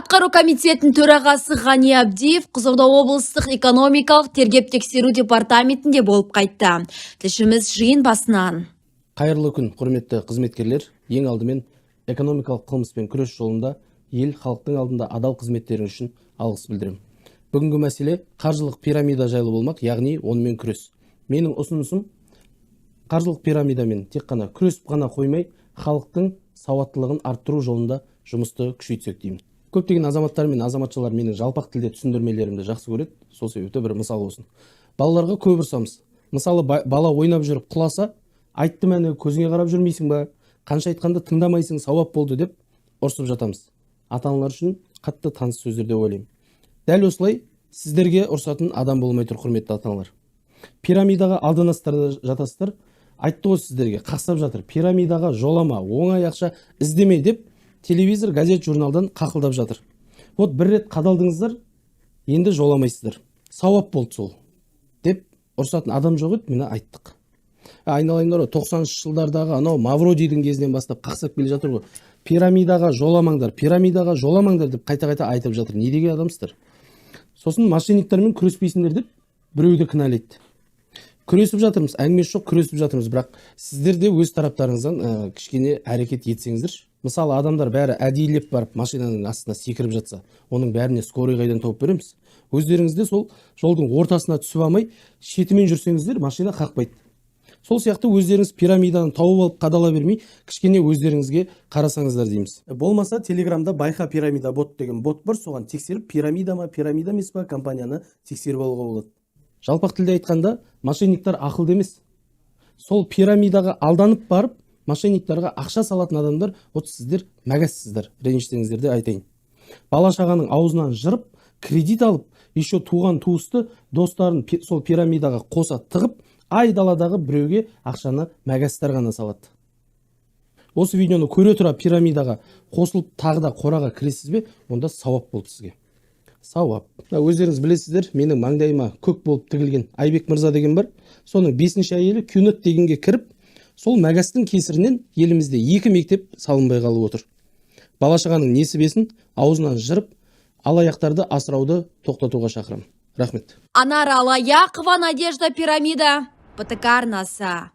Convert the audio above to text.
Атқару комитетінің төрағасы Ғани Абдиев Қызылорда облыстық экономикалық тергеп тексеру департаментінде болып қайтты. Тілшіміз жиын басынан. Қайырлы күн, құрметті қызметкерлер! Ең алдымен экономикалық қылмыспен күрес жолында ел, халықтың алдында адал қызметтеріңіз үшін алғыс білдіремін. Бүгінгі мәселе қаржылық пирамида жайлы болмақ, яғни онымен күрес. Менің ұсынысым: қаржылық пирамидамен тек қана күресіп қана қоймай, халықтың сауаттылығын арттыру жолында жұмысты күшейтсек деймін. Көптеген азаматтар мен азаматшалар менің жалпақ тілде түсіндірмелерімді жақсы көреді. Сол себепті бір мысал болсын. Балаларға көп ұрсамыз. Мысалы, бала ойнап жүріп құласа, «Айттым, әне, көзіңе қарап жүрмейсің ба? Қанша айтқанда тыңдамайсың, сауап болды», – деп ұрсып жатамыз. Ата аналар үшін қатты таныс сөздер деп ойлаймын. Дәл осылай сіздерге ұрсатын адам болмай тұр, құрметті ата аналар. Пирамидаға алданасыздар да жатасыздар. «Айтты ғой сіздерге, қақсап жатыр, пирамидаға жолама, оңай ақша іздеме», – деп телевизор, газет, журналдан қақылдап жатыр. Вот бір рет қадалдыңыздар, енді жоламайсыздар. «Сауап болды сол», – деп ұрсатын адам жоқ еді, міне, айттық. Айналайындар ғой, 90-жылдардағы анау Мавродидің кезінен бастап қақсап келе жатыр ғой, «Пирамидаға жоламаңдар, пирамидаға жоламаңдар», – деп қайта қайта айтып жатыр. Не деген адамсыздар? Сосын «Мошенниктермен күреспейсіңдер», – деп біреуді кінәлайды. Күресіп жатырмыз, әңгімесі жоқ, күресіп жатырмыз, бірақ сіздер де өз тараптарыңыздан кішкене әрекет етсеңіздерші. Мысалы, адамдар бәрі әдейілеп барып машинаның астына секіріп жатса, оның бәріне скорый қайдан тауып береміз? Өздеріңіз де сол жолдың ортасына түсіп алмай, шетімен жүрсеңіздер, машина қақпайды. Сол сияқты өздеріңіз пирамиданы тауып алып қадала бермей, кішкене өздеріңізге қарасаңыздар дейміз. Болмаса Телеграмда «Байқа пирамида бот» деген бот бар, соған тексеріп, пирамида ма, пирамида емес па, компанияны тексеріп алуға болады. Жалпақ тілде айтқанда, мошенниктер ақылды емес. Сол пирамидаға алданып барып, мошенниктарға ақша салатын адамдар, вот сіздер мәгәссіздер, ренжісеңіздер де айтайын. Бала шағаның аузынан жырып, кредит алып, еще туған туысты, достарын сол пирамидаға қоса тығып, айдаладағы біреуге ақшаны мәгәстар ғана салады. Осы видеоны көре тұра пирамидаға қосылып, тағы да қораға кіресіз бе? Онда сауап болды сізге, сауап. Мына өздеріңіз білесіздер, менің маңдайыма көк болып тігілген Айбек мырза деген бар. Соның бесінші әйелі Кюнет дегенге кіріп, сол мәгәстің кесірінен елімізде екі мектеп салынбай қалып отыр. Бала шағаның несібесін аузынан жырып, алаяқтарды асырауды тоқтатуға шақырамын. Рахмет. Анара Алаяқова, Надежда Пирамида, ПТК арнасы.